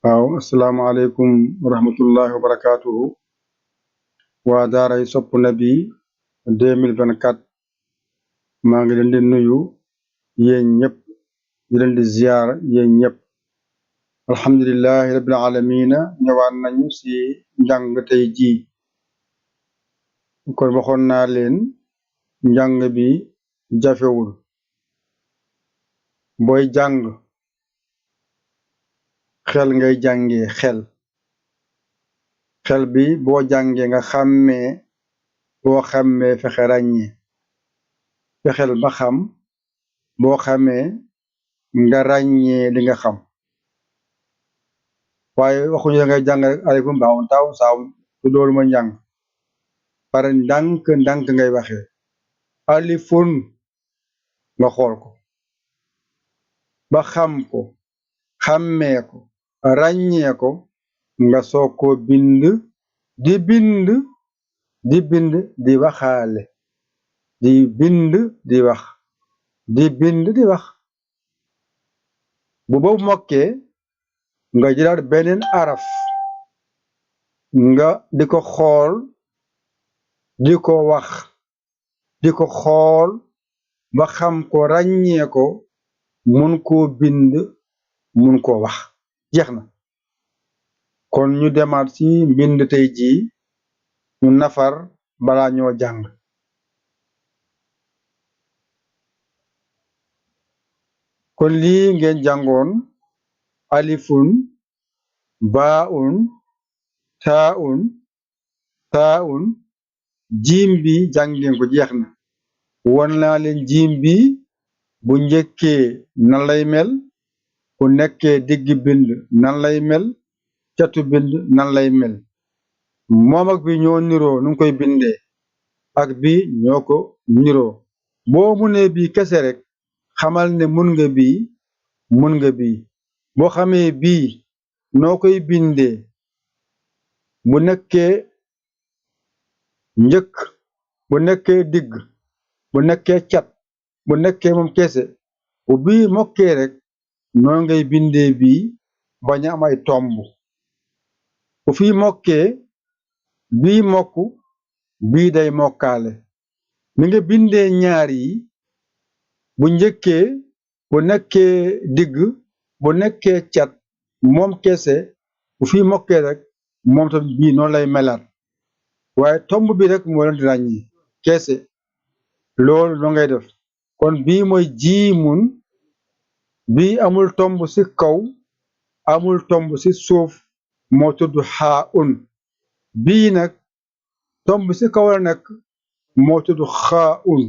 waaw asalaamaaleykum wa rahmatullahi wa barakaatuhu waa daaray sopp nabi 2024 maa ngi leen di nuyu yéen ñëpp di leen di ziyaar yéen ñëpp alhamdulillahi rabbil alamina ñëwaat nañu ci njàng tey jii kon waxoon naa leen njàng bi jafewul booy jàng xel ngay jàngee xel bi boo jàngee nga xàmmee boo xàmmee fexe ràññee fexeel ba xam boo xamee nga ràññee li nga xam waaye waxuñu da ngay jàng rek aleykum baawun taaw saaw du loolu ma njàng pare ndànk ngay waxee alifun nga xool ko ba xam ko xàmmee ko ràññee ko nga soog ko bind di waxaale di bind di wax di wax bu boobu mokkee nga jëlaat beneen araf nga di ko xool di ko wax di ko xool ba xam ko ràññee ko mun koo bind mun koo wax jeex na kon ñu demaat ci mbind tey jii ñu nafar balaa ñoo jàng kon lii ngeen jàngoon alifun baaun taaun jiim bi jàngeen ko jeex na won naa leen jiim bi bu njëkkee nan lay mel bu nekkee digg bind nan lay mel catu bind nan lay mel moom ak bi ñoo niroo nu koy bindee ak bi ñoo ko niroo boo munee bii kese rek xamal ne mun nga bii boo xamee bii noo koy bindee bu nekkee njëkk bu nekkee digg bu nekkee cat bu nekkee moom kese bu bii mokkee rek noo ngay bindee bii bañ a am ay tomb bu fi mokkee bii mokk bii day mokkaale mi nga bindee ñaar yi bu njëkkee bu nekkee digg bu nekkee cat moom kese bu fi mokkee rek moom tam bii noonu lay melaat waaye tomb bi rek moo leen di ràññi kese loolu noo ngay def kon bii mooy jiimun bii amul tomb ci kaw amul tomb ci suuf moo tudd xaa un bii nag tomb ci kaw la nekk moo tudd xaa un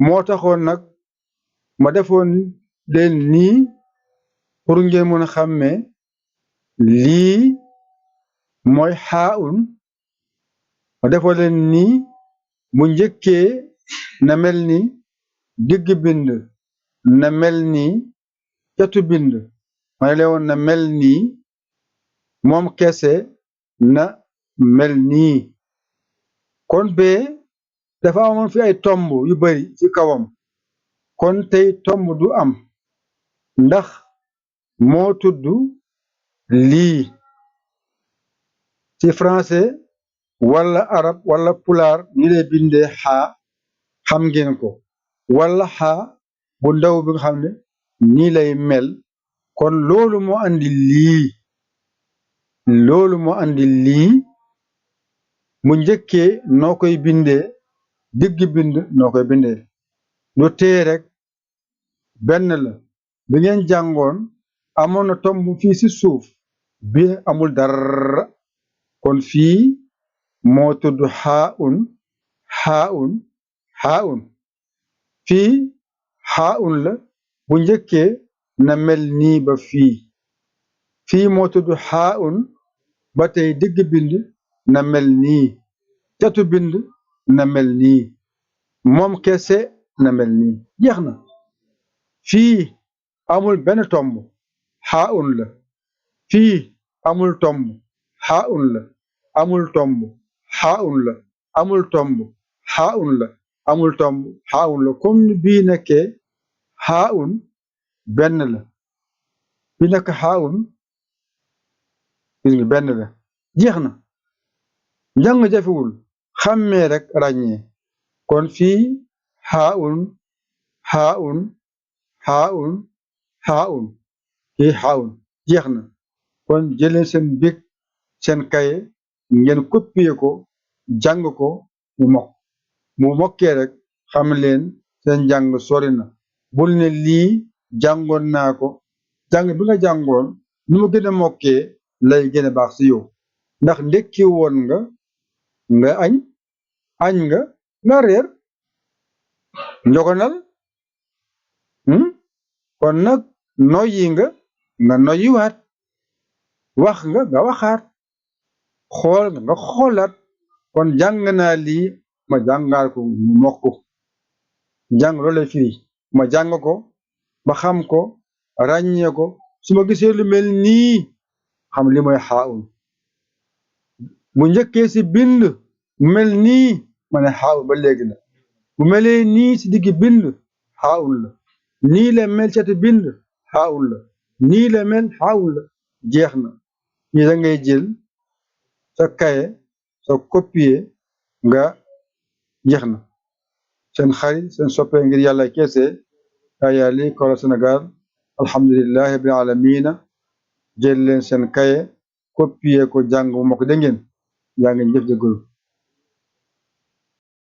moo taxoon nag ma defoon leen nii pour ngeen mën a xàmmee lii mooy xaa un ma defoon leen nii bu njëkkee na mel ni digg bind na mel ni catu bind ma ne leen woon na mel nii moom kese na mel nii kon bee dafa amoon fi ay tomb yu bari ci kawam kon tey tomb du am ndax moo tudd lii ci français wala arab wala pulaar ñi lay bindee xaa xam ngeen ko wala xaa bu ndaw bi nga xam ne nii lay mel kon loolu moo andi lii mu njëkkee noo koy bindee digg bind noo koy bindee lu tee rek benn la bi ngeen jàngoon amoon na tomb fii ci suuf bi amul dara kon fii moo tudd xaa un fii xaa un la bu njëkkee na mel nii ba fii moo tudd xaa un ba tey digg bind na mel nii catu bind na mel nii moom kese na mel nii jeex na fii amul benn tomb xaa un la fii amul tomb xaa un la amul tomb xaa un la amul tomb xaa un la amul tomb xaa un la comme bii nekkee xaa un benn la bi nekk xaa un gis nga benn la jeex na njàng jafewul xàmmee rek ràññee kon fii xaaun xaaun xaaun xaaun fii xaaun jeex na kon jëleen seen bic seen kaye ngeen copier ko jàng ko mu mokkee rek xam leen seen njàng sori na bul ne lii jàngoon naa ko jàng bi nga jàngoon nu mu gën a mokkee lay gën a baax si yow ndax ndekki woon nga añ nga reer njogonal kon nag noyyi nga noyyiwaat wax nga waxaat xool nga xoolaat kon jàng naa lii ma jàngaat ko mu mokk jàng loolu lay firi ma jàng ko ba xam ko ràññee ko su ma gisee lu mel nii xam li mooy xaawun bu njëkkee si bind mu mel nii ma ne xaawun ba léegi la bu melee nii si digg bind xaawun la nii la mel cati bind xaawun la nii la mel xaawun la jeex na fii da ngay jël sa kaye sa copier nga jeex na seen xarit seen soppee ngir yàlla keese Yaya Ly Koro Sénégal alhamdulillahi rabbil alamina jël leen seen kaye copier ko jàng mu mokk dégg ngeen yaa ngeen jëf jëggalu